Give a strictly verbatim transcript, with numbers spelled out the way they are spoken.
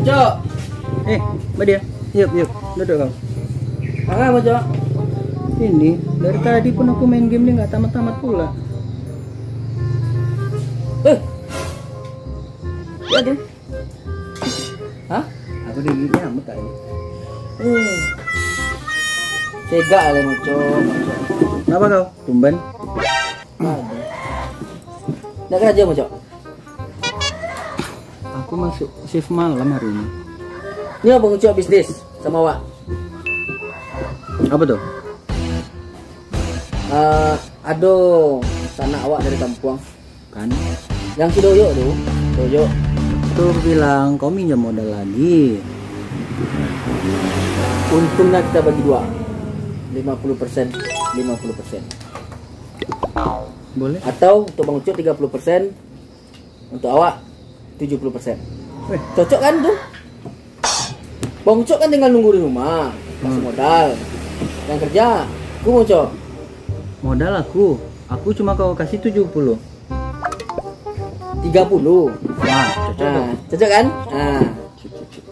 Cok. Eh, Badia. Yup, yup. Duduk kau. Apa, Cok? Ini, dari tadi pun aku main game ni nggak tamat-tamat pula. Eh. Ya tu. Hah? Aku digigit nyamuk tadi. Eh. Sega lah, Cok. Kenapa kau? Tumben. Aduh. Nak kerja, Cok? Aku masuk shift malam hari ini. Ni Abang Ucok bisnis sama awak. Apa tu? Ah, ado sanak awak dari kampuang. Kan? Yang si Doyok tu, Doyok. Tu bilang kau minjam modal lagi. Untungnya kita bagi dua. Lima puluh persen, lima puluh persen. Boleh. Atau untuk Bang Ucok tiga puluh persen, untuk awak tujuh puluh persen. Weh. Cocok kan tu? Bang Ucok kan tinggal nunggu di rumah, kasih Hmm. modal. Yang kerja, aku Bang Ucok. Modal aku, aku cuma kau kasih tujuh puluh. Tiga puluh. Nah, cocok Nah, tu. Cocok kan? Nah. Sip, sip, sip.